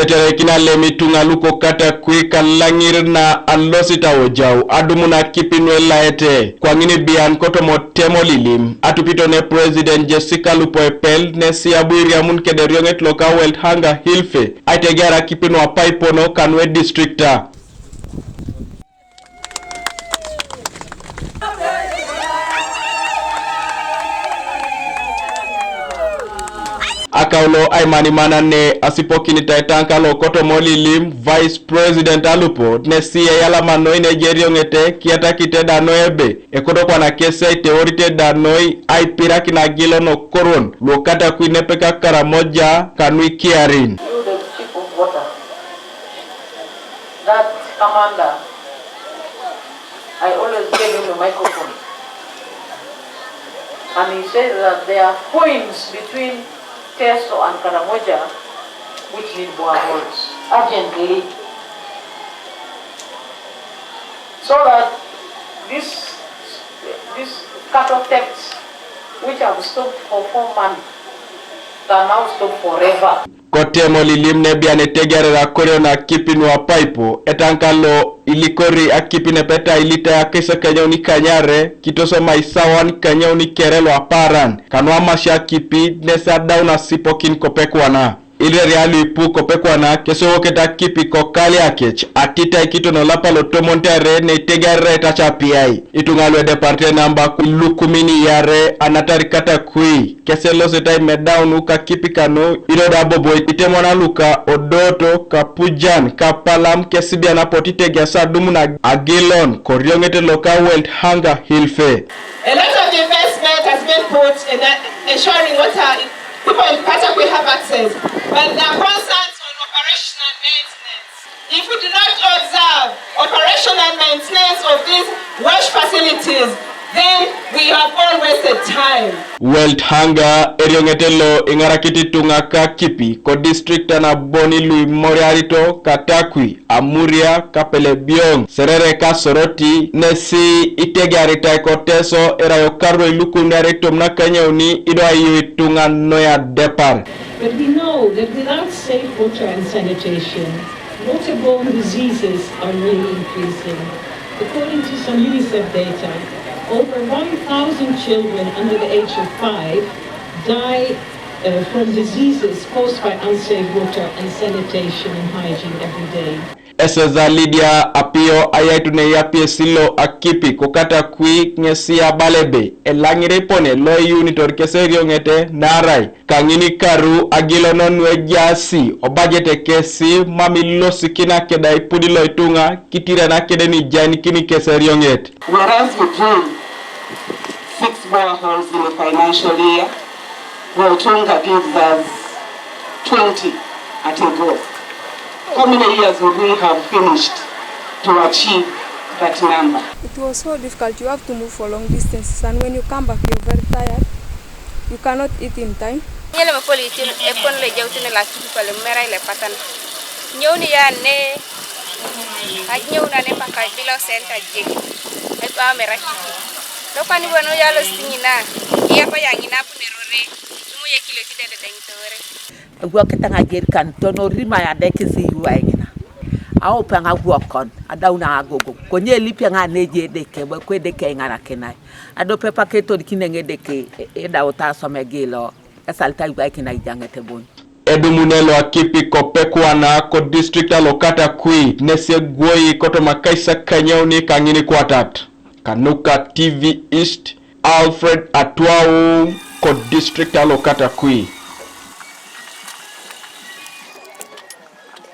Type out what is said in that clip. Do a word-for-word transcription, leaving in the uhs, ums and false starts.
Eterekina lemi tuŋa luko Katakwi kalaŋir na alosit aojau adumun akipi nu elaete kwaŋin bian kotoma otem olilim. Atupito ne President Jessica Alupo Epel nesi abu iriamun kede erioŋet loka Welt Hunger Hilfe aitegear akipi nu apaipono kanu edistrikta. Akaulo aimanimanan ne asipokinit aitaŋ kalo kotoma olilim Vice President Alupo nesi eyalama noi ne ejerioŋete kiyatakite da noi ebe ekoto kwana kesi aiteorite da noi aipirakin agilon okoruon luo Katakwi nepeka Karamoja kanu ikiarin. That commander, I always gave him a microphone. And he said that there are points between Teso and Karamoja which need boreholes urgently. So that this, this cattle thefts which have stopped for four months can now stop forever. Kotoma olilim nebian etegearere akorio na akipi nu apaipo, etaŋ kalo ilikori akipi nepeta ilitai akaisakanyauni kanyare, kitosoma isawan kanyauni kere luapaaran, kanu amasia akipi nes adaun asipokin kopekwana. Ilireri aluipu kopekwana kesowokete akipi kokaliakec, atitai kiton olapa lotomonit aare neitegearere aitacapiai. Ituŋa luedeparte namba ilukumin iare anatar Katakwi, kes elosete aimedaun ka akipi kanu, ido da bobo itemon luka Odoto, Kapujan, Kapalam, kesibian apotu itegeas adumun agilon korioŋet loka Welt Hunger Hilfe. A lot of investment has been put in that ensuring water people in Katakwi have access, but there are concerns on operational maintenance. If we do not observe operation and maintenance of these wash facilities, then we have all wasted time. Welt Hunger erioŋet lo iŋarakit ituŋa ka akipi kodistrikt naboni luimoriarito Katakwi, Amuria, Kapelebyong, Serere ka Soroti, nesi itegearitai ko Teso erai okaru ilukumin iare itomon akanyauni ido aiu ituŋa noi adepar. But we know that without safe water and sanitation, waterborne diseases are really increasing. According to some UNICEF data, over one thousand children under the age of five die, uh, from diseases caused by unsafe water and sanitation and hygiene every day. Eseza Lydia Apio ayaitun eyapies lo akipi ko Katakwi ŋesi abala ebe elaŋir ipone lo eyuunitor kes erioŋete naarai kaŋin ikaru agilon nu ejaasi obajete kesi mam ilosikina keda ipudi lo ituŋa kitirian kede ni ijainikini kes erioŋet. Whereas we drill six boreholes in a financial year, Welt Hunger gives us twenty at a go. How many years would we have finished to achieve that number? It was so difficult. You have to move for long distances, and when you come back, you're very tired. You cannot eat in time. Nyele mapoli itin epon le jautin la kitu pale mera ile patan. Nyoni ya ne. Anyona ne paka bilo senta jek. Ai pa mera kitu. Lo kwani bono ya lo sinyina. Iya pa yangina punerore. Sumu ye kilo ti dede deng tore. Agwok kitaŋ ajerikan tonori ma adekis iwai ŋina. Aopeŋ agwokon adaun agogoŋ konye elipeŋ aneji Edeke bwe ku Edeke iŋarakinai. Adope pak etorikine ŋedeke edaut aswam egilo esalita iwaikin aijaŋet bon. Edumune lo akipi kopekwana ko district alo Katakwi nesi egwoi kotoma kaisakanyauni kaŋin kwatat. Kanuka T V East, Alfred Atwau ko district alo Katakwi.